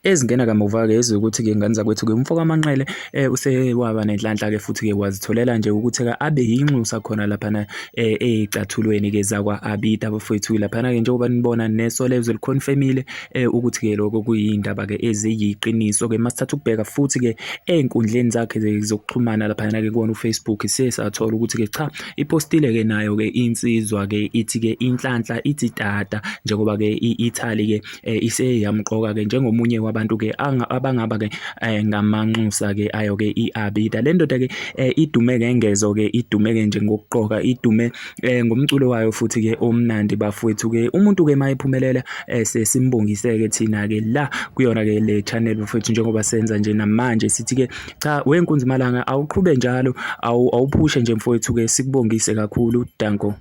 Ezingena kamuva-ke ezokuthi-ke ngane zakwethu-ke umfo kaManqele usewaba nenhlanhla-ke futhi-ke wazitholela nje ukuthi-ke abe yinxusa khona laphana ey'cathulweni-ke zakwa-Abida bafowethu. Laphana-ke njengoba nibona neSolezwe likhonfemile ukuthi-ke lokho kuyiy'ndaba-ke eziyiqiniso-ke. Masithatha ukubheka futhi-ke ey'nkundleni zakhe zokuxhumana laphana-ke kuwona uFacebook siye sathola ukuthi-ke cha ipostile-ke nayo-ke insizwa-ke ithi-ke inhlanhla ithi tata njengoba-ke i-Italy-ke iseyamqoka-ke njengomunye wabantu-ke abangaba-ke ngamanxusa-ke ayo-ke i-Abida. Le ndoda-ke idume ngengezo-ke idume-ke nje ngokuqoka idume ngomculo wayo futhi-ke omnandi bafowethu-ke. Umuntu-ke uma ephumelela sesimbongise-ke thina-ke la kuyona-ke le channel bafowethu njengoba senza nje namanje sithi-ke cha wenkunzi malanga awuqhube njalo awuphushe nje mfowethu-ke sikubongise kakhulu danko.